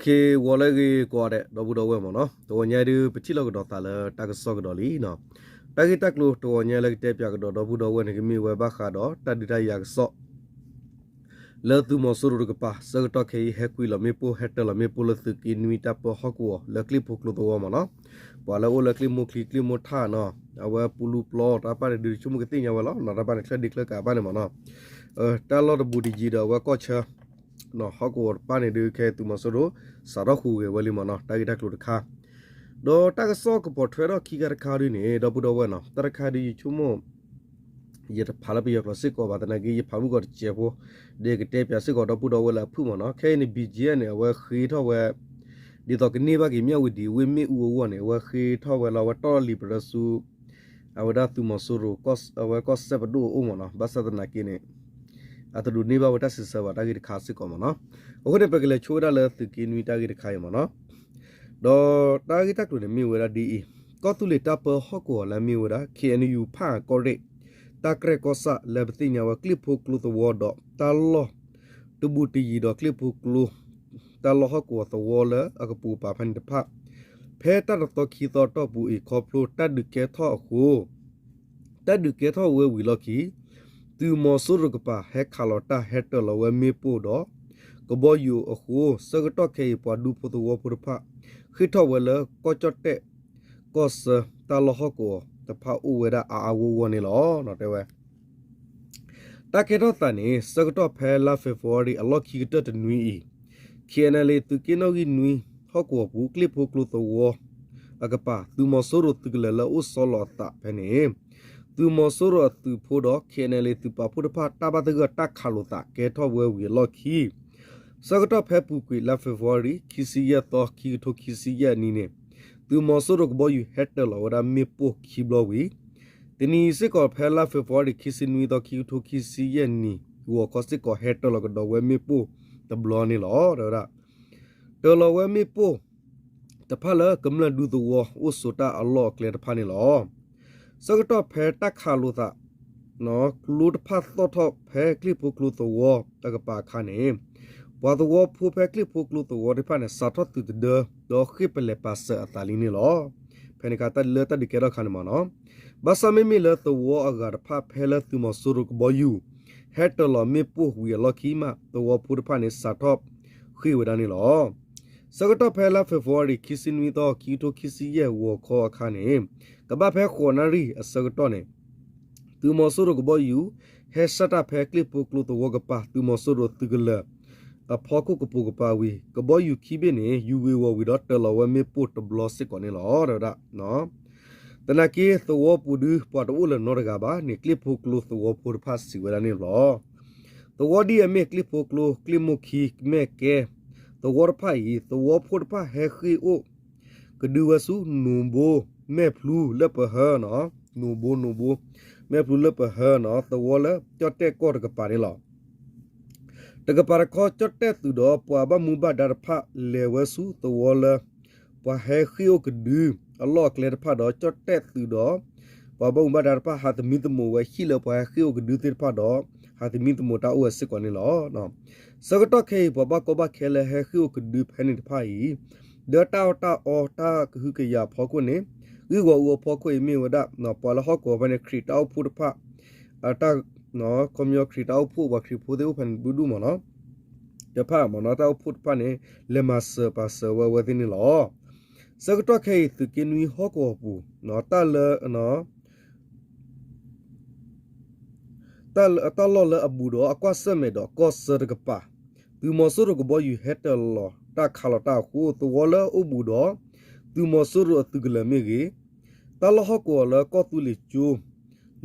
ဝီၤလၢအဂ့ၤကိးဂၤဒဲး ဒီပုၢ်ဒီဝဲၢ်မ့ၢ်နီၤ, တဂီၤညါဒုး ပထံၣ်လိာ်ကဒီးသးလၢတၢ်ကစီၣ်ကဒီးလံနီၤ. တၢ်ဂ့ၢ်တၢ်ကျိၤတဂီၤညါလၢကတဲပၠးကဒီးဒီပုၢ်ဒီဝဲၢ်န့ၣ် ကမ့ၢ်ဝဲဘၣ်ဃးဒီးတၢ်ဒုးတၢ်ယၤကစီၣ် လၢသုးမီၤစိရိၤတကပၤ ဆၢကတီၢ်ခဲအံၤ ဟဲကွံာ်လီၤမ့ၣ်ပိၢ် ဟဲတၢၤလီၤမ့ၣ်ပိၢ်လၢသုးက့နွံတၢ်ပၢဟီၣ်ကဝီၤ လၢကျ့ၣ်ဖိကျိသဝီမ့ၢ်နီၤ, ပှၤလၢအိၣ်လၢကျ့ၣ်မိၢ်ချံ ကျ့ၣ်မိၢ်ထၣ်နီၤ, အဝဲပူလူပျီတၢ်တဖၣ်န့ၣ်ဒုး ဆိကမိၣ်ကသ့ၣ်ညါဝဲလီၤနီၤ, တၢ်တဖၣ်န့ၣ် ချၢၣ်ဒ့ချၢၣ်ကးဘၣ်န့ၣ်မ့ၢ်နီၤ, တၢ်လီၢ်တဘူးတယံၤဒီးအဝဲကီၢ်ဆၢ ဟီၣ်ကဝီၤတဖၣ်န့ၣ်ဒုး ခဲအံၤသုးမီၤစိရိၤ စးထီၣ်ဟူးဂဲၤဝဲလံမ့ၢ်နီၤ, တၢ်ဂ့ၢ်တၢ်ကျိၤတခါ ဒီးတၢ်ကစီၣ်ကပိာ်ထွဲထီၣ်ခံခါတခါဒုးန့ၣ် ဒီပုၢ်ဒီဝဲၢ်နီၤ, တၢ်တခါဒုးယဆိကမိၣ် ယတဖးလၢပယီၤကျိာ်စ့ၢ်ကီးဘၣ် သနာ်က့ ယဖးမုၢ်ကီးတစဲးဖိ ဒီးကတဲပၠးစ့ၢ်ကီးဒီပုၢ်ဒီဝဲၢ်လၢအဖုၣ်မ့ၢ်နီၤ, ခဲအံၤန့ၣ် ဘံၣ်ကၠံၣ်အါန့ၣ် အဝဲဃ့ထီၣ်ဝဲ ဒ်သိးကန့ၢ်ဘၣ်က့ၤမၠၣ်ဝတံၤဝ့ၢ်မ့ၣ်အူအဂီၢ်န့ၣ် အဝဲဃ့ထီၣ်ဝဲလီၤ အဝဲတီၢ်လီၤလံာ်ပရၢဆူ အဝဲဒၣ်သုးမီၤစိရိၤ အဝဲကီၢ်စဲၣ်ပဒိၣ်အအိၣ်မ့ၢ်နီၤ, ဘၣ်ဆၣ်သနာ်က့န့ၣ် အတဒိးန့ၢ်ဘၣ်ဝဲတၢ်စံးဆၢဘၣ်တၢ်ဂ့ၢ်တခါစ့ၢ်ကီးမ့ၢ်နီၤ, အဃိန့ၣ် ပကလဲၤဆိဝဲဒၣ်လၢသုးက့နွံတၢ်ဂ့ၢ်တခါအံၤမ့ၢ်နီၤ, ဒီးတၢ်ဂ့ၢ်တၢ်ကျိၤန့ၣ်မ့ၢ်ဝဲဒၣ်ဒ်အံၤ, ကီၢ်သူလ့ၤတၢ်ပၢဟီၣ်ကဝီၤလၢအမ့ၢ်ဝဲဒၣ် ခ့ၣ်အဲၣ်ယူၣ် ဖၣ်အၣ်ကီၢ်ရ့ၣ် တၢ်ကြဲၢ်ကီၢ်ဆၣ်လၢပသ့ၣ်ညါဝဲကျ့ၣ်ဖိကျိသဝီဒီး တၢ်လီၢ်တဘူးတယံၤဒီးကျ့ၣ်ဖိကျိ တၢ်လီၢ်ဟီၣ်ကဝီၤသဝီလၢအကပိာ်ကပၤဖဲန့ၣ်တဖၣ် ဖဲတၢ်တသီခံသီအတီၢ်ပူၤအံၤ ခီဖျိတၢ်ဒုးကဲထီၣ်အဃိ တၢ်ဒုးကဲထီၣ်ဝဲဝံၤအလီၢ်ခံ သုးမီၤစိရိၤတကပၤ ဟဲခးလီၤတၢ်ဟဲတၢၤလီၤဝဲမ့ၣ်ပိၢ်ဒီး ကဘီယူၤအဃိ ဆၢကတီၢ်ခဲအံၤ ပှၤဒူဖိသဝီဖိတဖၣ် ဃ့ၢ်ထီၣ်ဝဲလၢကီၢ်ကၠီၣ်တဲၣ် ကီၢ်ဆၢ တၢ်လီၢ်ဟီၣ်ကဝီၤတဖၣ်အိၣ်ဝဲဒၣ်အါအါဂီၢ်ဂီၢ်န့ၣ်လီၤ. တဲဝဲ တၢ်ကဲထီၣ်သးန့ၣ် ဆၢကတီၢ်ဖဲလါ February အလီၢ်ခံကတၢၢ်တနွံအံၤ ခ့ၣ်အဲၣ်ယူၣ် သုးက့နီၣ်ဂံၢ်နွံ ဟီၣ်ကဝီၤပူၤ ကျ့ၣ်ဖိကျိသဝီအကပၤ သုးမီၤစိရိၤသုးကလၢၤလၢအအိၣ်ဆီလီၤအသးဖဲန့ၣ် သုးမီၤစိရိၤအသုးဖိဒီး ခ့ၣ်အဲၣ်ယူၣ် သုးပာ်ဖှိၣ်တဖၣ် တၢ်ဘၣ်သဂၢၢ်တၢ်ခးလိာ်သးကဲထီၣ်ဝဲဝံၤအလီၢ်ခံ ဆၢကတီၢ်ဖဲပူၤကွံာ်လါ February ခံဆံယဲၢ်သီ ခံကထိခံဆံယဲၢ်အနံၤန့ၣ် သုးမီၤစိရိၤကဘီယူၤဟဲတၢၤလီၤဝဲဒၣ်မ့ၣ်ပိၢ်ခံဘျီဝံၤ တနံၤစ့ၢ်ကီးဖဲလါ February ခံဆံနွံသီ ခံကထိခံဆံယဲၢ်နံၤ ဂီၤခီစ့ၢ်ကီးဟဲတၢၤလီၤကဒီးဝဲမ့ၣ်ပိၢ်တဘျီန့ၣ်လီၤ. တဲဝဲဒၣ် တၢၤလီၤဝဲမ့ၣ်ပိၢ်တဖၣ်လၢကမျၢၢ်ဒူသဝီ အိၣ်ဆိးတၢ်အလီၢ်အကျဲတဖၣ်န့ၣ်လီၤ. ဆၢကတီၢ်ဖဲတၢ်ခးလိာ်သး ကျိတဖၣ်သီၣ်ထီၣ်ဖဲကျ့ၣ်ဖိကျိသဝီအကပၤအခါန့ၣ် ပှၤသဝီဖိဖဲကျ့ၣ်ဖိကျိသဝီသ့ၣ်တဖၣ်န့ၣ် စးထီၣ်သုးတဒၢ ဒီးဃ့ၢ်ပလဲၤပာ်စၢၤအသးလံန့ၣ်လီၤ. ဖဲန့ၣ်အခါတၢ်လၢတၢ်ဒုးကဲထီၣ်အခါန့ၣ်မ့ၢ်နီၤ ဘၣ်ဆၣ်မ့မ့ၢ်လၢသဝီအဂၤတဖၣ်ဖဲလၢသုးမီၤစိရိၤကဘီယူၤ ဟဲတၢၤလီၤမ့ၣ်ပိၢ်ဝံၤအလီၢ်ခံမး သဝီဖိတဖၣ်န့ၣ် စးထီၣ်ဃ့ၢ်ဝဲဒၣ်န့ၣ်လီၤ. ဆၢကတီၢ်ဖဲလါ February ခံဆံနွံသီ ခံကထိခံဆံယဲၢ်ဂီၤခီအခါန့ၣ် ကဘၣ်ဖဲဃိးနၣ်ရံၣ်အဆၢကတီၢ်န့ၣ် သုးမီၤစိရိၤကဘီယူၤ ဟဲစၢ်တၢ်ဖဲကျ့ၣ်ဖိကျိသဝီကပၤ သုးမီၤစိရိၤသုးကလၢၤအဖီခိၣ်ကပိာ်ကပၤဝံၤ ကဘီယူၤခံဘ့ၣ်န့ၣ် ယူၤဝ့ၤဝီၤဝံၤဒီးတၢၤလီၤဝဲမ့ၣ်ပိၢ်တဘျီစ့ၢ်ကီးန့ၣ်လီၤ. တဲဝဲဒၣ် သနာ်က့သဝီပူၤဒုး ပှၤတအိၣ်လၢၤနီတဂၤဘၣ်န့ၣ် ကျ့ၣ်ဖိကျိသဝီဖိတဖၣ်စံးဝဲဒၣ်န့ၣ်လီၤ. သဝီဒ်အမ့ၢ်ကျ့ၣ်ဖိကျိ ကျ့ၣ်မိၢ်ခံ မဲၢ်ကဲ သဝီတဖၣ်အံၤ သဝီဖိတဖၣ်ဟဲဃ့ၢ်အိၣ်ကဒုဝဲဆူ နိၣ်ဘိ မဲၢ်ဖျူလၢပဟၢနီၤ နိၣ်ဘိ နိၣ်ဘိ မဲၢ်ဖျူလၢပဟၢနီၤ သဝီလၢကၠီၣ်တဲၣ်ကီၢ်တကပၤန့ၣ်လီၤ. တကပၤတခီ ကၠီၣ်တဲၣ်သုးဒီး ပှၤဘၣ်မူဘၣ်ဒါတဖၣ် လဲၤဝဲဆူသဝီလၢ ပှၤဟဲဃ့ၢ်အိၣ်ကဒု အလီၢ်အကျဲတဖၣ်ဒီး ကၠီၣ်တဲၣ်သုးဒီး ပှၤဘၣ်မူဘၣ်ဒါတဖၣ် ဟးသမံသမိးဝဲဟံၣ်လၢပှၤဟဲဃ့ၢ်အိၣ်ကဒုသ့ၣ်တဖၣ်ဒီး ဟးသမံသမိးတၢ်အိၣ်ဝဲစ့ၢ်ကီးန့ၣ်လီၤ. ဆၢကတီၢ်ခဲအံၤ ပှၤဘၣ်ကီဘၣ်ခဲလၢဟဲဃ့ၢ်အိၣ်ကဒုဖဲန့ၣ်တဖၣ်အံၤ လၢတၢ်အီၣ်တၢ်အီတၢ်ကဟုကယာ်အဖီခိၣ်န့ၣ် ဂ့ၢ်ဂီၤအူအဖီခိၣ်အံၤမ့ၢ်ဝဲဒၣ် ပှၤလၢဟီၣ်ကဝီၤဖဲန့ၣ် ခရံာ်တၢ်အိၣ်ဖှိၣ်တဖၣ် တၢ် ခီပညီခရံာ်တၢ်အိၣ်ဖှိၣ် ပှၤခရံာ်ဖိသ့ၣ်အိၣ်ဖဲန့ၣ်ဒူဒူမ့ၢ်နီၤ တဖၣ်မ့ၢ်နီၤ တၢ်အိၣ်ဖှိၣ်တဖၣ်န့ၣ် လဲၤမၤစၢၤပာ်စၢၤဝဲအဝဲသ့ၣ်န့ၣ်လီၤ. ဆၢကတီၢ်ခဲအံၤ သုးက့နွံဟီၣ်ကဝီၤပူၤ တၢ်လၢ တၢ်လီၢ်လၢအဘူးဒီးအကွၢ်ဆၢၣ်မဲာ်ဒီးကီၢ်ဆၢတကပၤ သုးမီၤစိရိၤကဘီယူၤဟဲတၢၤလီၤတၢ်ခးလီၤတၢ်အဃိ သဝီလၢအအိၣ်ဘူးဒီး သုးမီၤစိရိၤအသုးကလၢၤမ့ၢ်ဂ့ၤ တၢ်လီၢ်ဟီၣ်ကဝီၤလၢကီၢ်သူလ့ၤကၠိ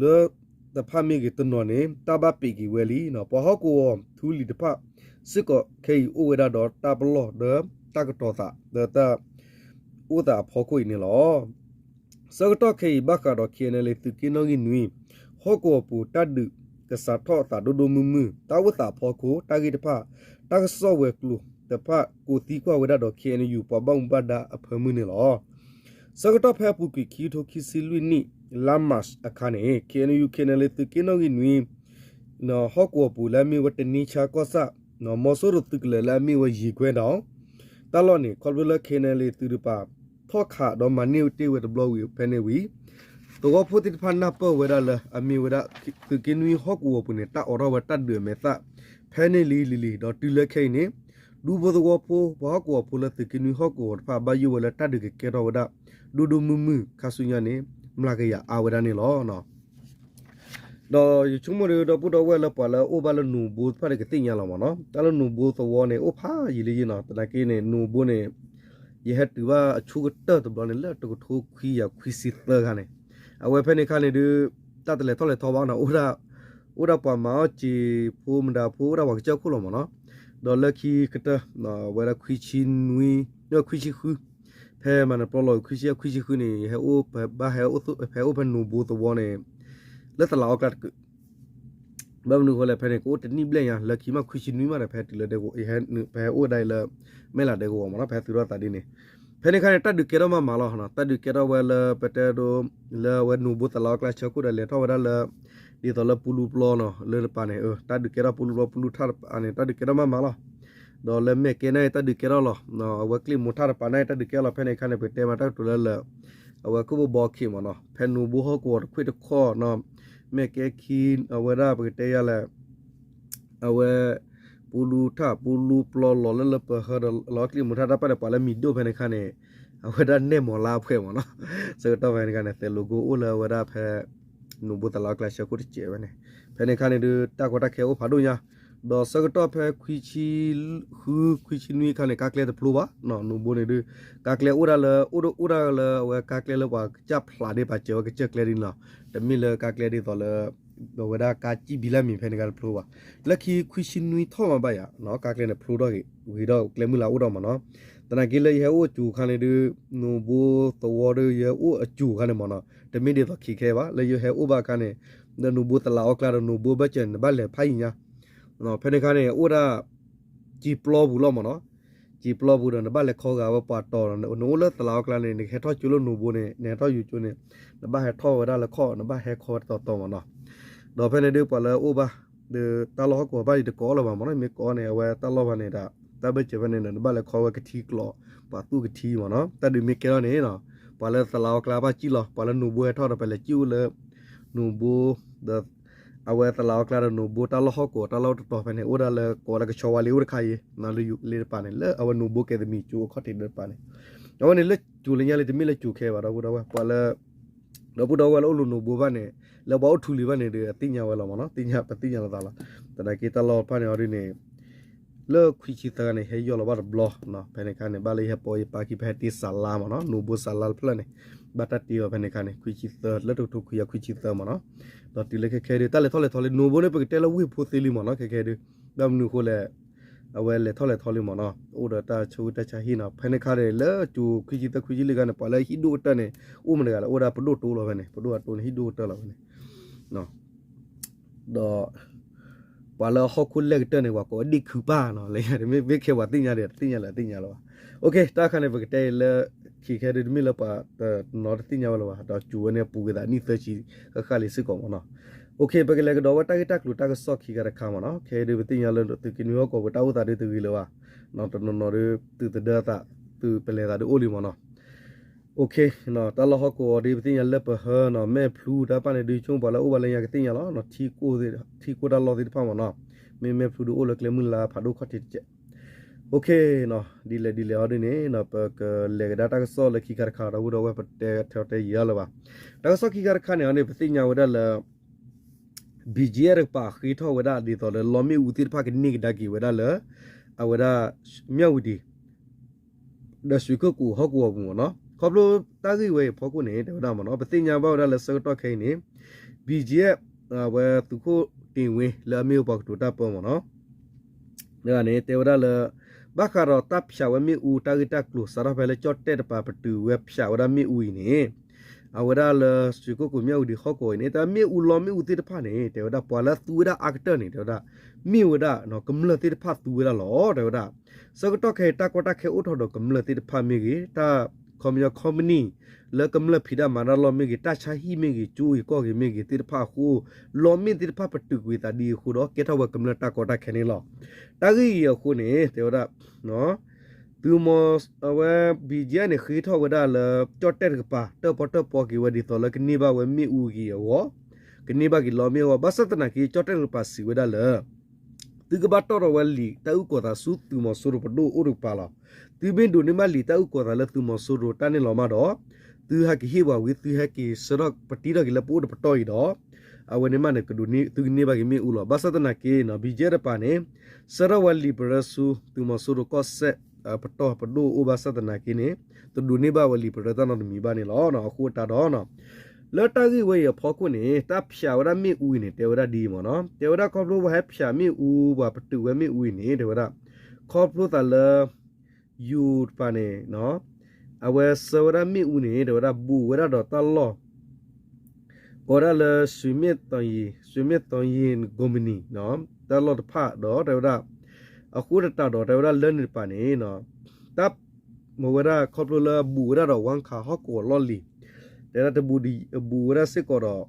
လၢတဖၣ်မ့ၢ်ဂ့ၤတနီၤန့ၣ် တၢ်ဘၣ်ပံးက့ၤဝဲလံ. ပှၤဟီၣ်ကဝီၤထူလံၤတဖၣ်စ့ၢ်ကီးခဲအံၤ အိၣ်ဝဲဒၣ်ဒီးတၢ်ပလီၢ်ဒီးတၢ်ကတီၤသး ဒီးတၢ်အိၣ်သးအဖီခိၣ်အံၤန့ၣ်လီၤ. ဆၢကတီၢ်ခဲအံၤ ဘၣ်ဃးဒီး ခ့ၣ်အဲၣ်ယူၣ် သုးက့နီၣ်ဂံၢ်နွံ ဟီၣ်ကဝီၤပူၤ တၢ်ဒုးကစးထီၣ်အသးဒိၣ်ဒိၣ်မုၢ်မုၢ် တၢ်အိၣ်သးအဖီခိၣ် တၢ်ဂ့ၢ်တဖၣ် တၢ်ကစီၣ်ဝဲၤကျိၤတဖၣ် ကိးသံကွၢ်ဝဲဒၣ်ဒီး ခ့ၣ်အဲၣ်ယူၣ် ပှၤဘၣ်မူဘၣ်ဒါအဖၢမုၢ်န့ၣ်လီၤ. ဆၢကတီၢ်ဖဲအပူၤကွံာ် ခံကထိခံဆံလွံၢ်နံၣ် လါမၢ်ၡးအခါန့ၣ် ခ့ၣ်အဲၣ်ယူၣ် ခ့ၣ်အဲၣ်ယူၣ် သုးက့နီၣ်ဂံၢ်နွံ ဟီၣ်ကဝီၤပူၤလၢအမ့ၢ်ဝဲတနံဆါကီၢ်ဆၣ် မီၤစိရိၤသုးကလၢၤလၢအမ့ၢ်ဝဲယံၤကွဲဒီး တၢ်လီၢ်န့ၣ် ခီဖျိလၢ ခဲအံၤန့ၣ် သုးတပၤ ထီၣ်ခးဒီးမၤန့ၢ်တ့ၢ်ဝဲတဘျီဝံၤဖဲန့ၣ်ဝံၤ သဝီဖိသ့ၣ်တဖၣ်နၢ်ပၢၢ်ဝဲဒၣ်လၢ အမ့ၢ်ဝဲဒၣ် သုးက့နွံဟီၣ်ကဝီၤပူၤန့ၣ် တၢ်အိးထီၣ်ဝဲတၢ်ဒုးအမဲာ်သၣ် ဖဲန့ၣ်လံလံလံ ဒီးတုၤလၢခဲအံၤန့ၣ် ဒူဖိသဝီဖိ ပှၤဟီၣ်ကဝီၤဖိလၢသုးက့နွံဟီၣ်ကဝီၤတဖၣ် ဘၣ်ယိၣ်ဝဲလၢတၢ်ဒုးကကဲထီၣ်ဝဲဒၣ် ဒိၣ်ဒိၣ်မုၢ်မုၢ်ခါဆူညါန့ၣ် မျးကယၤအါဝဲဒၣ်န့ၣ်လီၤ. ဒီးယဆိကမိၣ်ဒီး ဒီပုၢ်ဒီဝဲၢ်လၢပှၤလၢအအိၣ်ဘၣ်လၢနိၣ်ဘိသ့ၣ်တဖၣ်ဒီးကသ့ၣ်ညါလီၤမ့ၢ်နီၤ, တၢ်လၢနိၣ်ဘိသဝီန့ၣ် အိၣ်ဖးယံာ်လံယံာ်နီၤ, သနာ်က့န့ၣ် နိၣ်ဘိန့ၣ် ယဟဲတုၤဘၣ်အဆိကတၢၢ်တဘျီန့ၣ် လၢတကထိခွံကယၤခွံဆံသၢခါန့ၣ်, အဝဲဖဲန့ၣ်ခါန့ၣ်ဒုး တၢ်တလဲၤထီၣ်လဲၤထီဘၣ်နီၤ, အိၣ်ဒၣ်ပှၤမၤအီၣ်စ့ၤဖိမတၤဖိ အိၣ်ဒၣ်ပှၤကစၢၢ်ခိၣ်လီၤမ့ၢ်နီၤ, ဒီးလၢခံကတၢၢ် ဝဲဒၣ်ခွံဆံနွံ ခွံဆံဃု ဖဲမၤနၢၤပျီလီၤ ခွံဆံခွံဆံဃုန့ၣ် ဟဲအိၣ်ဖဲဘၣ်ဟဲ ဖဲအိၣ်ဖဲနိၣ်ဘိသဝီန့ၣ် လၢသလးအီကျါတကုာ် ဘၣ်မနုၤအဃိလဲၣ် ဖဲန့ၣ် ကအိၣ်တနံၣ်ဘျဲၣ်ညါ လၢခံမးခွံဆံနွံမးဒီး ဖဲတုၤလၢဒဲကဝီၤ ပဟဲအိၣ်ဒၣ်အံၤလၢ မဲၢ်လးဒဲကဝီၤမ့ၢ်နီၤ ဖဲသုးထီၣ်သးဒ်န့ၣ်, ဖဲန့ၣ်ခါန့ၣ် တၢ်ဒုးကဲထီၣ်မးမးလီၤ, တၢ်ဒုးကဲထီၣ်ဝဲလၢပတဲဒိ လၢအဝဲနိၣ်ဘိသလးအီကျါဆၢခိၣ်ဒီး လဲၤထီၣ်ဝဲဒၣ်လၢ ဒ်သိးလၢပူလူပျီနီၤ လၢတပၤန့ၣ် တၢ်ဒုးကဲထီၣ်ပူလူပျီပူလူထၣ်တပၤန့ၣ် တၢ်ဒုးကဲထီၣ်မးမးလီၤ, ဒီးလၢမဲၢ်ကဲန့ၣ် တၢ်ဒုးကဲထီၣ်လီၤ, အဝဲကျ့ၣ်မိထၣ်တပၤန့ၣ် တၢ်ဒုးကဲလီၤ ဖဲန့ၣ်ခါန့ၣ် ပကတဲမးတၢ်ကတိၤလၢလၢ အဝဲခိၣ်ဘီဘီခံမ့ၢ်နီၤ ဖဲနိၣ်ဘိဟီၣ်ကဝီၤတခွ့ၣ်တခီၣ်နီၤ, မဲၢ်ကဲခံ အဝဲဒၣ်ပကတဲယၤလဲၣ် အဝဲ ပူလူထၣ်ပူလူပျီလီၤလၢလၢပဟၢဒီး လီၤကျ့ၣ်မိထၣ်တၢ်ပၢ်န့ၣ် ပှၤလၢမံၤဒိၣ်ဖဲန့ၣ်ခါန့ၣ် အဝဲဒၣ်နဲၣ်မီၤလါအဖှဲးမ့ၢ်နီၤ, ဆၢကတီၢ်ဖဲန့ၣ်ခါန့ၣ် သဲးလိၤကိအိၣ်လၢအဝဲဒၣ်ဖဲ နိၣ်ဘိသလးအီကျါဆၢခိၣ်တစဲးဝဲန့ၣ်, ဖဲန့ၣ်ခါန့ၣ်ဒုး တၢ်ကီတၢ်ခဲအိၣ်ဖးဒိၣ်ညါ, ဒီးဆၢကတီၢ်ဖဲခွံဆံဃု ခွံဆံနွံခါန့ၣ် ကါကျဲတဖျိဘၣ်, နိၣ်ဘိန့ၣ်ဒုး ကါကျဲအိၣ်ဒၣ်လၢ အိၣ်ဒၣ်အိၣ်ဒၣ်လၢအဝဲကါကျဲလၢပှၤကစၢ်ဖျးဒ့ပာ်စၢၤဝဲကစၢၢ်ကျဲဒ်န့ၣ်လီၤ, တမ့ၢ်လၢကါကျဲဒ်သိးလၢ အဝဲဒၣ်ကါစံၣ်ဘံလၢမံၤဖဲန့ၣ်ကါတဖျိဘၣ်, လၢခံခွံဆံနွံထီၣ်မးဘၣ်ယၤ ကါကျဲန့ၣ်ဖျိထီၣ်ဂ့ၤ ဂ့ၤထီၣ်ကျဲမုၢ်လၢ်အိၣ်ထီၣ်မ့ၢ်နီၤ, သနာ်က့လၢယဟဲအိၣ်အစိၤခါန့ၣ်ဒုး နိၣ်ဘိသဝီဒီးယဟဲအိၣ်အစိၤခါန့ၣ်မ့ၢ်နီၤ တမ့ၢ်ဒ်သိးခံခဲဘၣ် လၢယဟဲအိၣ်ဘၣ်အခါန့ၣ် ဒီးနိၣ်ဘိသလးအီကျါဒီးနိၣ်ဘိဘၢၣ်စၢၤန့ၣ် နဘၣ်လဲၤဖးယံၤညါ ဖဲန့ၣ်ခါန့ၣ် အိၣ်ဒၣ် စံာ်ပျီပူၤလီၤမ့ၢ်နီၤ, စံာ်ပျီပူၤဒီး နဘၣ်လဲၤခီဂာ်ဝဲပှၤတီၤဒီး နအိၣ်လၢသလးအီကျါန့ၣ် နကဟဲထီၣ်ကၠိလၢနိၣ်ဘိန့ၣ် နဟဲထီၣ်ယူၤကၠိန့ၣ် နဘၣ်ဟဲထီၣ်ဝဲဒၣ်လၢခီၣ် နဘၣ်ဟဲခီဝဲတီၤတီၤမ့ၢ်နီၤ, ဒီးဖဲန့ၣ်ဒုးပှၤလၢအအိၣ်ဘၣ် ဒီးတၢ်လီၢ်ဟီၣ်ကဝီၤဘၣ်ဒံးတကိးလၢၤဘၣ်မ့ၢ်နီၤ မ့ၢ်ကိးန့ၣ် အဝဲတၢ်လီၢ်ဘၣ်န့ၣ်ဒီး တၢ်ဘၢၣ်စၢၤဖဲန့ၣ်ဒီး နဘၣ်လဲၤခီဝဲကထံကျိး ပှၤသူၣ်ကထံမ့ၢ်နီၤ တၢ်ဒုးမ့ၢ်ကဲထီၣ်န့ၣ်နီၤ ပှၤလၢသလးအီကျါဘၣ်စံၣ်လီၤ ပှၤလၢနိၣ်ဘိဟဲထီၣ်ဒီး ပလဲၤစံၣ်အိၣ်လၢ နိၣ်ဘိ ဒီး အဝဲသလးအီကျါဒီးနိၣ်ဘိတၢ်လီၢ်ဟီၣ်ကဝီၤတၢ်လီၢ်တတီၤဖဲန့ၣ် အိၣ်ဒၣ်လၢကိးဝဲဒၣ်ကဆီဝါလ့အိၣ်တခါအံၤ လၢယူၤလ့တပၤန့ၣ် လၢအဝဲနိၣ်ဘိကဲသမံၤကၠိအခီၣ်ထံးဒီးတပၤန့ၣ် အဝဲန့ၣ်လၢစိၤလၢညါလံတမ့ၢ်လၢစိၤခဲဘၣ်ဒီပုၢ်ဒီဝဲၢ် ပှၤလၢ ဒီပုၢ်ဒီဝဲၢ်လၢအိၣ်လၢနိၣ်ဘိဘၣ်န့ၣ် လၢပှၤအိၣ်ထူလံၤဘၣ်န့ၣ်ဒီး အသ့ၣ်ညါဝဲလီၤမ့ၢ်နီၤ သ့ၣ်ညါပသ့ၣ်ညါလီၤသးလီၤ သနာ်က့တၢ်လီၢ်တဖၣ်န့ၣ်အီၤဒ်န့ၣ် လၢခွံဆံသၢဂၤန့ၣ် ဟဲယီၢ်လီၤဘၣ်တဘျီ ဖဲန့ၣ်ခါန့ၣ် ဘၣ်လၢယဟဲပိာ်ယပၢ်ခံဖဲဟဲတ့ၢ်စၤလါမ့ၢ်နီၤ နိၣ်ဘိစၤလါတဖျၢၣ်န့ၣ် ဘၣ်တၢ်တ့အီၤဖဲန့ၣ်ခါန့ၣ် ခွံဆံသၢ လၢတကထိခွံကယၤခွံဆံသၢမ့ၢ်နီၤ ဒီးတုၤလၢခဲခဲဒုး တၢ်လဲၤထီၣ်လဲၤထီလံ နိၣ်ဘိန့ၣ် ပကတဲလၢဝ့ၢ်ဖိသ့လံမ့ၢ်နီၤ ခဲခဲဒုး ဘၣ်မနုၤအဃိလဲၣ် အဝဲလဲၤထီၣ်လဲၤထီလံမ့ၢ်နီၤ အိၣ်ဒီးတၢ်ဆိၣ်ဂ့ၤတၢ်ဆါဟံၣ်နီၤ ဖဲန့ၣ်ခါန့ၣ် လၢကၠိခွံဆံသၢခွံဆံလွံၢ်ခါန့ၣ် ပှၤလၢဟံၣ်ဒိၣ်ကတၢၢ်န့ၣ် အိၣ်မတၤတဂၤလဲၣ် အိၣ်ဒၣ်ပဒိၣ်တိလီၤဖဲန့ၣ် ပဒိၣ်အတိန့ၣ် ဟံၣ်ဒိၣ်ကတၢၢ်လီၤဖဲန့ၣ် ဒီး ပှၤလၢဟီၣ်ခိၣ်လဲၢ်ကတၢၢ်န့ၣ် ပှၤကိးဝဲဒ့ၣ်ခုပၢ်နီၤ လၢမ့ၢ်ခဲပှၤသ့ၣ်ညါဒီး တသ့ၣ်ညါလၢတသ့ၣ်ညါလၢၤဘၣ် တၢ်တခါန့ၣ် ပကတဲအံၤလၢ ခံခဲဒုးတမ့ၢ်လၢပှၤတနီၤတသ့ၣ်ညါဝဲလၢၤဘၣ် ဒီးကၠိဝဲန့ၣ်ပူၤကွံာ်သးနံၣ်သၢဆံဃၣ်ဃၣ်လံစ့ၢ်ကီးမ့ၢ်နီၤ ပကလဲၤကဒီးဝဲတၢ်ဂ့ၢ်တၢ်ကျိၤတၢ်ကစီၣ်ခံခါတခါမ့ၢ်နီၤ ခဲဒုးပသ့ၣ်ညါလၢသုးက့နွံဟီၣ်ကဝီၤပတၢ်အိၣ်သးဒုးတဂ့ၤလၢၤဘၣ် တနီၤနီၤဒုး သုးသဒၢသး သုးပလဲၤသးဒုးအိၣ်လံမ့ၢ်နီၤ တၢ်လီၢ်ဟီၣ်ကဝီၤဒ် ပသ့ၣ်ညါလၢပဟၢနီၤ မဲၢ်ဖျူတၢ်ပၢ်န့ၣ်ဒုး ဆိပှၤလၢအိၣ်ဘၣ်လၢညါကသ့ၣ်ညါလီၤ ထံကိၢ်တၢ်လီၢ်သ့ၣ်တဖၣ်မ့ၢ်နီၤ မ့ၢ်မဲၢ်ဖျူဒုးအိၣ်လၢကျဲမုၢ်လါဖးဒိၣ်ခီၣ်ထံးတကဲး ဒ်လဲၣ်ဒ်လဲၣ်အီၤဒ်န့ၣ် ပကလဲၤကဒါတၢ်ကစီၣ်လၢခံခါတခါဒီပုၢ်ဒီဝဲၢ် ပတဲထဲတဲယံာ်အါလၢၤဘၣ် တၢ်ကစီၣ်ခံခါတခါန့ၣ်အီၤန့ၣ် ပသ့ၣ်ညါဝဲဒၣ်လၢ ဘံၣ်ကၠံၣ်အဲၣ် တကပၤဃ့ထီၣ်ဝဲဒၣ်ဒ်သိးလၢလီမ့ၣ်အူသ့ၣ်တဖၣ်ကန့ၢ်ကဒါက့ၤဝဲဒၣ်လၢ အဝဲဒၣ် မၠၣ်ဝတံၤ ဒီးရွှေကုက္ကိုဟီၣ်ကဝီၤပူၤမ့ၢ်နီၤ ခီဖျိတၢ်ဂ့ၢ်ဝဲအံၤအဖီခိၣ်န့ၣ် တဲဝဲဒၣ်မ့ၢ်နီၤ ပသ့ၣ်ညါဘၣ်ဝဲဒၣ်လၢဆၢကတီၢ်ခဲအံၤန့ၣ် ဘံၣ်ကၠံၣ်အဲၣ် အဝဲသုးခိၣ်တ့ၢ်ဝ့ လၢအမ့ၢ်ဝဲပှၤကတိၤတၢ်ပၢမ့ၢ်နီၤ န့ၣ် တဲဝဲဒၣ်လၢ ဘၣ်ဃးဒီးတၢ်ဖၠးဝဲမ့ၣ်အူတၢ်ဂ့ၢ်တၢ်ကျိၤ စးထီၣ်ဖဲလၢကၠီၣ်တဲၣ်တပၤပတုာ်ဝဲဖၠးဝဲဒၣ်မ့ၣ်အူအံၤန့ၣ် အဝဲဒၣ်လၢ ရွှေကုက္ကို မၠၣ်ဝတံၤဟီၣ်ကဝီၤအံၤန့ၣ် တၢ်မ့ၣ်အူလီမ့ၣ်အူသ့ၣ်တဖၣ်န့ၣ် တဲဝဲဒၣ်ပှၤလၢသူဝဲဒၣ်အါကတၢၢ်န့ၣ် တဲဝဲဒၣ် မ့ၢ်ဝဲဒၣ် ကမျၢၢ်သ့ၣ်တဖၣ်သူဝဲဒၣ်လီၤ တဲဝဲဒၣ် ဆၢကတီၢ်ခဲအံၤတၢ်ကီတၢ်ခဲအိၣ်ထီၣ်ဒီးကမျၢၢ်သ့ၣ်တဖၣ်မ့ၢ်ဂ့ၤ တၢ်ခီပညီ company လၢကမျၢၢ်ဖံးတၢ်မၤတၢ်လီၢ်မ့ၢ်ဂ့ၤ တၢ်ဆါဟံၣ်မ့ၢ်ဂ့ၤ ကၠိဂ့ၤကီၢ်ဂ့ၤမ့ၢ်ဂ့ၤသ့ၣ်တဖၣ်အဃိ လီမ့ၣ်သ့ၣ်တဖၣ်ပတုာ်ကွံာ်သးဒ်အဃိဒီး ကဲထီၣ်ဝဲကမျၢၢ်တၢ်ကီတၢ်ခဲန့ၣ်လီၤ. တၢ်ဂ့ၢ်အံၤအဃိန့ၣ် တဲဝဲဒၣ် သုးမီၤ အဝဲ ဘံၣ်ကၠဲၣ်န့ၣ် ဃ့ထီၣ်ဝဲဒၣ်လၢ ကၠီၣ်တဲၣ်တကပၤ တၢၣ်ပီၣ်တၢၣ်ပီက့ၤဝဲဒ်သိးလၢကန့ၢ်ဘၣ်ဝဲမ့ၣ်အူအဂ့ၤအဂီၢ်, ကန့ၢ်ဘၣ်က့ၤလီမ့ၣ်အူအဂီၢ်, ဘၣ်ဆၣ်သနာ်က့ ကၠီၣ်တဲၣ်တကပၤစံးဝဲဒၣ်လၢ သုကဘၣ်တီၣ်ထီၣ်ဝဲလံာ်တၢ်အုၣ်ကီၤသးဆူသုးမီၤစိရိၤပဒိၣ်အိၣ်တကပၤလီၤ. သုမ့ၢ်ဒိးန့ၢ်ဘၣ်လံာ်တၢ်အုၣ်ကီၤသးလၢသုးမီၤစိရိၤတၢ်န့ၣ်လီၤမးဒီး, သုဟဲက့ၤဟ့ၣ်ပှၤဝံၤ သုဟဲက့ၤဆှၢထီၣ်ပတံထီၣ်က့ၤလၢပအိၣ်တပတီၢ်အံၤဒီး, အဝဲန့ၣ်မးန့ၣ် ကဒိးန့ၢ် သုကန့ၢ်ဘၣ်က့ၤမ့ၣ်အူလီၤ. ဘၣ်ဆၣ်သနာ်က့နီၤ ဘံၣ်ကၠဲၣ်တကပၤန့ၣ် ဆှၢထီၣ်ဝဲလံာ်ပရၢဆူ သုးမီၤစိရိၤကီၢ်စဲၣ် ပတီၢ်ပဒိၣ်အိၣ်ဘၣ်ဆၣ်သနာ်က့န့ၣ် တဒိးန့ၢ်ဘၣ်ဝဲလံာ်ပရၢတၢ်နီတမံၤဘၣ်န့ၣ်လီၤ. အဃိသတးဒီး လၢတၢ်ဂ့ၢ်ဝဲအံၤအဖီခိၣ်န့ၣ် တၢ်ဖျးဝဲဒၣ်မ့ၣ်အူအံၤန့ၣ် တဲဝဲဒၣ်ဒ်အံၤမ့ၢ်နီၤ, တဲဝဲဒၣ်ခီဖျိပှၤဟဲဖျးမ့ၣ်အူ ပှၤပတုာ်ဝဲမ့ၣ်အူအံၤန့ၣ် တဲဝဲဒၣ် ခီဖျိသးလၢ ယိၤတကပၤန့ၣ် အဝဲဆှၢဝဲဒၣ်မ့ၣ်အူန့ၣ် တဲဝဲဒၣ် ဘူးဝဲဒၣ်ဒီးတၢ်လီၢ် ကိးဒၣ်လၢ စံမ့ၣ်သီယံၤ စံမ့ၣ်သီယံၤ ကိးမနံၤ တၢ်လီၢ်တဖၣ်ဒီး တဲဝဲဒၣ် အဃိသတးဒီး တဲဝဲဒၣ်လၢန့ၣ်တကပၤန့ၣ် တၢ်မ့ၢ်ဝဲဒၣ်ခီဖျိလၢဘူးဝဲဒၣ်ဒီး ဝါခးဟီၣ်ကဝီၤလီၢ်လံၤ တဲဝဲဒၣ်တဘူးဒီး ဘူးဝဲဒၣ်စ့ၢ်ကီးဒီး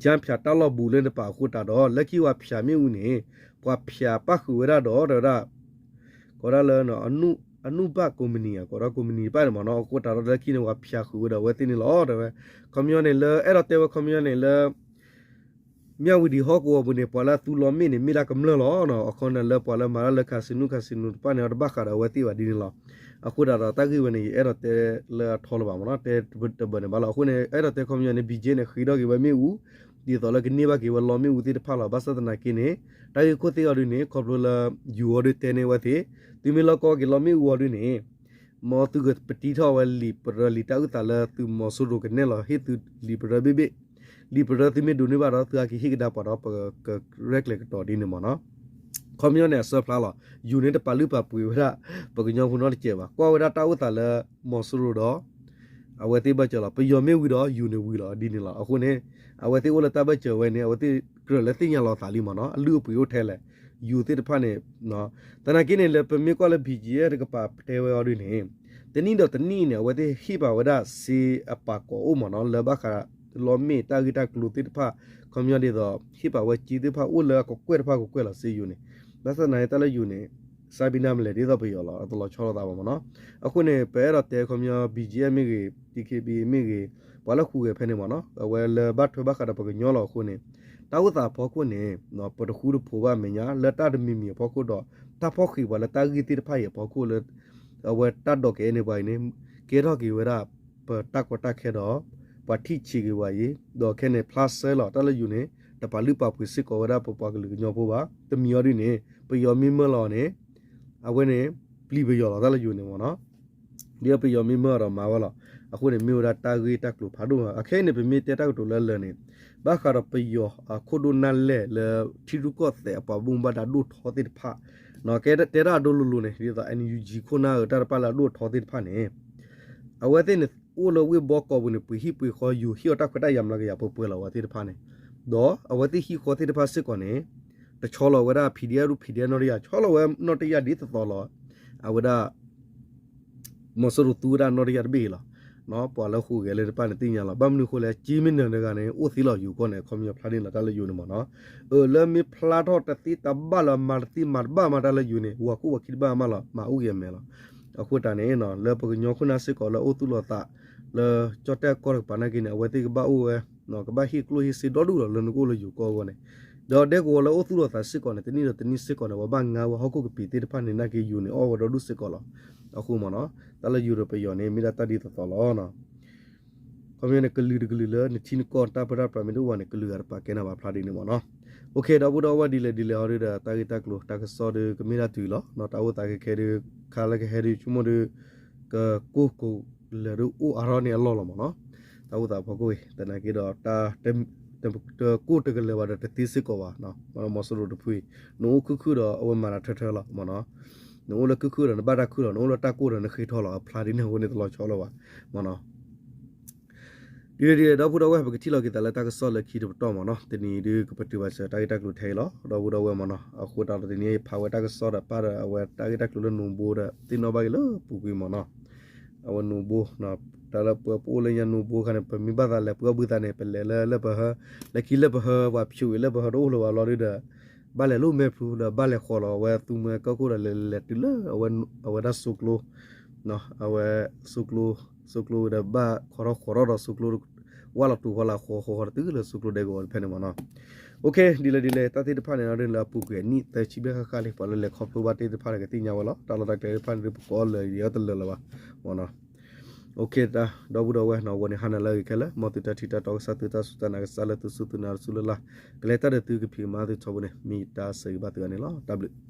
ကၠါဖၠးတၢ်လီၢ်ဘူးလၢန့ၣ်တကပၤအဃိသတးဒီး လၢခံပှၤဖၠးမ့ၣ်အူန့ၣ် ပှၤဖၠးပၣ်ဃုာ်ဝဲဒၣ်ဒီး တဲဝဲဒၣ် ကိးဒၣ်လၢ အနုဘၣ်ကိးမနံၤ ကိးဒၣ်ကိးမနံၤတဖၣ်န့ၣ်မ့ၢ်နီၤ, အဃိသတးဒီးလၢခံန့ၣ် ပှၤဖၠးဃုာ်ဝဲဒီးအဝဲသ့ၣ်န့ၣ်လီၤ တဲဝဲ, ခီပညီန့ၣ်လၢအဲၣ်ဒိးတဲဝဲခီပညီန့ၣ်လၢ မၠၣ်ဝံၤဒံးဟီၣ်ကဝီၤပူၤန့ၣ် ပှၤလၢအသူလီမ့ၣ်န့ၣ် မ့ၢ်ဒၣ်ကမျၢၢ်လီၤ. အခီန့ၣ်လၢပှၤလၢမၤတၢ်လၢ casino casino တဖၣ်န့ၣ် တဘၣ်ဃးဒီးအဝဲသ့ၣ်ဘၣ်ဒ်န့ၣ်လီၤ. အဃိသတးဒီးတၢ်ဂ့ၢ်ဝဲန့ၣ် ယအဲၣ်ဒိးတဲလၢအထီလၢၤဘၣ်မ့ၢ်နီၤ, တဲတဘၣ်န့ၣ်ဘၣ်လီၤ. အဃိန့ၣ် အဲၣ်ဒိးတဲခီပညီန့ၣ် ဘံၣ်ကၠဲၣ်န့ၣ် ဃ့ထီၣ်က့ၤဝဲမ့ၣ်အူ ဒ်သိးလၢကန့ၢ်ဘၣ်က့ၤဝဲလီမ့ၣ်အူသ့ၣ်တဖၣ်လီၤ. ဘၣ်ဆၣ်သနာ်က့န့ၣ် တၢ်ဂ့ၢ်ခိၣ်သ့ၣ်အီၤဒ်န့ၣ် ခီဖျိလၢ ယိၤအီၤဒ်တဲန့ၢ်ဝဲသ့ၣ်, သုမ့ၢ်လီၢ်ကီက့ၤလီမ့ၣ်အူအီၤဒ်န့ၣ် မ်သုကပတံထီၣ်ဝဲလံာ်ပရၢလံာ်တၢ်အုၣ်သးလၢသုးမီၤစိရိၤကနဲၣ်လီၤ ဟ့ၣ်သုလံာ်ပရၢဘ့ၣ်ဘ့ၣ်, လံာ်ပရၢသုမ့ၢ်ဒိးန့ၢ်ဘၣ်ဒီး သုဟဲက့ၤဟ့ၣ်ကဒါပှၤဒီး ပကရဲၣ်ကျဲၤကတီၤဒ်န့ၣ်မ့ၢ်နီၤ. ခီပညီန့ၣ် အဆၢဖျါလီၤ. ယိၤန့ၣ်တပာ်လုၢ်ပာ်ပှ့ၤဝဲဒၣ် ပကညီဖိနီတစဲးဘၣ်. ကွၢ်ဝဲဒၣ်တၢ်အိၣ်သးလၢ မီၤစိရိၤဒီး အဝဲသ့ၣ်ဘၢၣ်စၢၤလီၤ. ပယီၤမ့ၢ်ဝံၤဒီး ယိၤန့ၣ်ဝံၤလီၤ ဒ်န့ၣ်လီၤ. အဃိန့ၣ် အဝဲသ့ၣ်အိၣ်လၢတၢ်ဘၢၣ်စၢၤဝဲန့ၣ် အဝဲသ့ၣ်ကြၢးလၢသ့ၣ်ညါလီၤသးလံမ့ၢ်နီၤ, အလုၢ်အပှ့ၤအိၣ်ထဲလဲၣ်, ယိၤသ့ၣ်တဖၣ်န့ၣ် သနာ်က့န့ၣ် လၢပမ့ၢ်ကွၢ်လၢ ဘံၣ်ကၠဲၣ် တကပၤတဲဝဲအီၤဒ်န့ၣ် တနံၣ်ဒီးတနံၣ်န့ၣ် အဝဲသ့ၣ်ဟ့ၣ်ပာ်ဝဲဒၣ်စ့အပာ်ကီးအိၣ်မ့ၢ်နီၤ, လၢဘၣ်ဃးလီမ့ၣ်တၢ်ဂ့ၢ်တၢ်ကျိၤသ့ၣ်တဖၣ်, ခီပညီဒ်သိး ဟ့ၣ်ပာ်ဝဲစ့သ့ၣ်တဖၣ်အိၣ်လၢအကကွဲၢ်တဖၣ်ကကွဲၢ်လီၤစ့ယိၤန့ၣ်, ဘၣ်ဆၣ်သနာ်က့တၢ်လၢယိၤန့ၣ် စါဘံနၢ်မလဲၣ် ဒ်သိးပယီၤလီၤ တလီၤဆီလိာ်သးဘၣ်မ့ၢ်နီၤ. အဃိန့ၣ် ပအဲၣ်ဒိးတဲခီပညီ ဘံၣ်ကၠဲၣ် မ့ၢ်ဂ့ၤ တံခ့ဘံ မ့ၢ်ဂ့ၤ ပှၤလၢဟူးဂဲၤဖဲန့ၣ်မ့ၢ်နီၤ အဝဲလၢဘၣ်ထွဲဘၣ်ဃးဒီးပကညီလီၤအဃိန့ၣ် တၢ်အိၣ်သးအဖီခိၣ်န့ၣ် ပတဃူတဖိးဘၣ်အမဲာ်ညါ လၢတၢ်တမံၤမံၤအဖီခိၣ်ဒီး တၢ်ဖီၣ်ဃံးပှၤလၢတၢ်ဂ့ၢ်သ့ၣ်တဖၣ်အံၤအဖီခိၣ်လၢ အဝဲတၢ်ဒိးကဲန့ၢ်ပှၤအံၤန့ၣ် ကဲထီၣ်က့ၤဝဲဒၣ် ပတၢ်ကီတၢ်ခဲဒီး ပှၤထံၣ်ဆံးက့ၤပှၤအံၤ ဒီးခဲန့ၣ် ဖျါဆၢလီၤ တၢ်လၢယိၤန့ၣ် တပာ်လုၢ်ပာ်ပှ့ၤစ့ၢ်ကီးဝဲဒၣ်ပပှၤကလုာ်ကညီဖိဘၣ်. တမံၤအီၤဒ်န့ၣ် ပယီၤမ့ၢ်မၢလီၤန့ၣ် အဝဲန့ၣ် ပျံၤပယီၤလီၤ တၢ်လၢယိၤန့ၣ်မ့ၢ်နီၤ. ဒ်ပယီၤမ့ၢ်မၢဒီးမၤဝဲလီၤ. အဃိန့ၣ် မ့ၢ်ဝဲဒၣ်တၢ်ဂ့ၢ်တၢ်ကျိၤဖးဒိၣ်မး အခဲအံၤန့ၣ် ပမ့ၢ်တဲတၢ်ကတိၤလၢလၢာ်န့ၣ် ဘၣ်ဃးဒီးပယီၤအခိၣ်ဒိၣ်နၢ်လဲၢ်လၢ ထံရူၢ်ကီၢ်သဲးအပှၤဘၣ်မူဘၣ်ဒါဒိၣ်ထီသ့ၣ်တဖၣ် ကဲတဲတၢ်အဒိလိၤလိၤန့ၣ် ဒ်သိး NUG ခိၣ်နၢ်အတၢ်တဖၣ်လၢအဒိၣ်ထီသ့ၣ်တဖၣ်န့ၣ် အဝဲသ့ၣ်န့ၣ် အိၣ်လၢဝ့ၢ်ဘီကီးပူၤန့ၣ် ပှ့ၤဟံၣ်ပှ့ၤဃီ ယိၤဟ့ၣ်အီၤတၢ်ခွဲးတၢ်ယာ်မျးကယၤပှဲၤပှဲၤလီၤ အဝဲသ့ၣ်တဖၣ်န့ၣ် ဒီးအဝဲသ့ၣ်ဟံၣ်ဃီသ့ၣ်တဖၣ်စ့ၢ်ကီးန့ၣ် တဆီလီၤဝဲဒၣ် PDF ဒ် PDF နီၢ်တယၢ် ဆီလီၤဝဲနီၢ်တယၢ်ဒ်သိးသိးလီၤ. အဝဲဒၣ် မီၤစိရိၤသူဝဲဒၣ်နီၢ်တယၢ်တဘ့ၣ်အံၤလီၤ. ပှၤလၢဟူးဂဲၤလၢတဖၣ်န့ၣ်သ့ၣ်ညါလီၤ. ဘၣ်မနုၤအဃိလဲၣ် ကၠ့မ့ၢ်နၢၤတဂၤန့ၣ် အိၣ်သ့လီၤယိၤကီၢ်န့ၣ် အခီပညီဖျါန့ၣ်လီၤ တၢ်လၢယိၤန့ၣ်မ့ၢ်နီၤ. အၢ လၢမ့ၢ်ဖျါထီၣ်တသ့တဘၣ်လၢမၤတသ့မၤတဘၣ်မးတၢ်လၢယိၤန့ၣ် ဝၤခိၣ်ဝၤခံတဘၣ်မးလီၤ မၤအိၣ်ဂ့ၤအမဲာ်လီၤ. အဃိတၢ်န့ၣ် လၢပကညီခိၣ်နၢ်စ့ၢ်ကီးလၢအိၣ်သူၣ်လီၤသး လၢကၠီၣ်တဲၣ်ကီၢ်တကပၤနာ်က့န့ၣ် အဝဲသ့ၣ်ကဘၣ်အိၣ်ဝဲ ကဘၣ်ဟ့ၣ်ကျိၣ်ဟ့ၣ်စ့ဒီဒူၣ်လီၤ လၢနကအိၣ်လၢယိၤကီၢ်အဂီၢ်န့ၣ် ဒီးဒဲကဝီၤလၢအိၣ်သူၣ်လီၤသးစ့ၢ်ကီးန့ၣ် တနံၣ်ဒီးတနံၣ်စ့ၢ်ကီးန့ၣ် ပှၤဘၣ်ငါဝဲဟီၣ်ခိၣ်ကပံာ်သ့ၣ်တဖၣ်န့ၣ် နာ်က့ယိၤန့ၣ် အီၣ်ဝဲဒီဒူၣ်စ့ၢ်ကီးလီၤ. အဃိမ့ၢ်နီၤ တၢ်လၢယိၤဒီးပယီၤန့ၣ် မ့ၢ်ဒၣ်တၢ်ဒ်သိးသိးလီၤ. ခီပညီန့ၣ် ကလုာ်တကလုာ်လၢနထံနကီၢ်တၢ်ပၢတၢ်ပြးမ့ၢ်တအိၣ်ဘၣ်န့ၣ် ကလုာ်ဂၤတပာ်ကဲနၤဘၣ်ဖျါဒ်န့ၣ်မ့ၢ်နီၤ. အိၣ်ခ့ ဒီပုၢ်ဒီဝဲၢ်ဒ်လဲၣ်ဒ်လဲၣ်ဟီဒုဒီး တၢ်ဂ့ၢ်တၢ်ကျိၤတၢ်ကစီၣ်ဒု ကမ့ၢ်ဒၣ်တုၤလီၤ. တၢ်အိၣ်သးခဲခဲဒု ခါလၢကဟဲဒု ဆိကမိၣ်ဒု ကကိၢ်ကလၢာ်ဒုအိၣ်အါထီၣ်န့ၢ်အလီၢ်လီၤမ့ၢ်နီၤ. တၢ်အိၣ်သးဖီခိၣ်အံၤ သနာ်က့ဒီး တကိၢ်တကလၢာ်ဘၣ်ဒီးတသ့စ့ၢ်ကီးဘၣ်. မီၤစိရိၤတဖုအံၤ နအိၣ်ခုၣ်ခုၣ်ဒီးအဝဲမၤတၢ်ထၢထၢလီၤမ့ၢ်နီၤ. နအိၣ်လၢခုၣ်ခုၣ်ဒီးနဘၣ်တၢ်ခုၣ်လီၤ နအိၣ်လၢတၢ်ကိၢ်ဒီးနဃ့ထီလီၤ အဖျါဒ်န့ၣ်အဃိန့ၣ်တလီၤဆီလၢၤဘၣ်မ့ၢ်နီၤ. ဒ်လဲၣ်ဒ်လဲၣ် ဒီပုၢ်ဒီဝဲၢ် ပကထံၣ်လီၤက့ၤသးလၢတၢ်ကစီၣ်လၢခံတပတီၢ်မ့ၢ်နီၤ. တနံၤအံၤဒု ကပတုာ်ဘၣ်စၢၤတၢ်ဂ့ၢ်တၢ်ကျိၤထဲအံၤလီၤ ဒီပုၢ်ဒီဝဲၢ်မ့ၢ်နီၤ. အဃိသတးဒီးတနံၤအံၤဖးဝဲတၢ်ကစီၣ်ဒီးပၢ်ဒီးအဝဲတၢ်ဂ့ၢ်တၢ်ကျိၤလၢနူဘိဒီး သ့ၣ်နီၣ်ဘၣ်က့ၤလၢပူၤကွံာ်မ့ၢ်နီၤ. အဝဲနူဘိ တၢ်လၢပှၤပအိၣ်လၢညါနူဘိခါန့ၣ် ပမ့ၢ်ဘၣ်သးလဲၤပှၤဘုသးန့ၣ် ပလဲၤလၢလၢပဟၢ လၢခံလၢပဟၢ ပှၤဖၠူးအံၤလၢပဟၢတအိၣ်လၢၤဘၣ်လီၤဒုဒီး ဘၣ်လဲၤလၢမဲာ်ဖျူဒီးဘၣ်လဲၤဃီၤလီၤ အဝဲသူမွဲကၢၢ်ခိၣ်ဒီးလဲၤလဲၤတုၤလၢ အဝဲဒၣ်စိကျိ အဝဲ စိကျိ စိကျိဒီးဘၣ်ခီထီၣ်ဃီၤထီၣ်ဒီးစိကျိ ဝၢ်လီၤတူာ်ဖီလာ်ဃီၤဃီၤဃီၤတုၤလၢစိကျိဒဲကဝီၤတဖဲန့ၣ်မ့ၢ်နီၤ. အိၣ်ခ့ ဒ်လဲၣ်ဒ်လဲၣ် တၢ်သ့ၣ်တဖၣ်န့ၣ် ဒ်လၢအပူၤကွံာ်နံၣ်သၢဆံဘျဲၣ်ဃၣ်ဃၣ်လံ ပှၤလၢလဲၤခီဖျိဘၣ်တၢ်သ့ၣ်တဖၣ်န့ၣ် ကသ့ၣ်ညါဝဲလီၤ. တၢ်လီၢ်တၢ်ကျဲသ့ၣ်တဖၣ်န့ၣ် ပကိးလၢာ်ယဲတလၢာ်လၢၤဘၣ်မ့ၢ်နီၤ. အိၣ်ခ့ တၢ်ဒီပုၢ်ဒီဝဲၢ်နီၤ အဝဲန့ၣ်ဟါနၤလၢအဂ့ၤခဲလၢာ် မ်သုတၢ်ထံၣ်တၢ်တီကစၢ် သုတၢ်စူၢ်တၢ်နာ်ကစၢ်လၢသုစူၢ်သုနာ်တစူၢ်လၢ်လၢ် ကလဲၤတၢ်ဒီးသုကဖံးကမၤသုထီဘိန့ၣ် မ့ၢ်တၢ်ဆၢဂ့ၤဘၣ်သုဂၤန့ၣ်လီၤ. တၢ်ဘျုး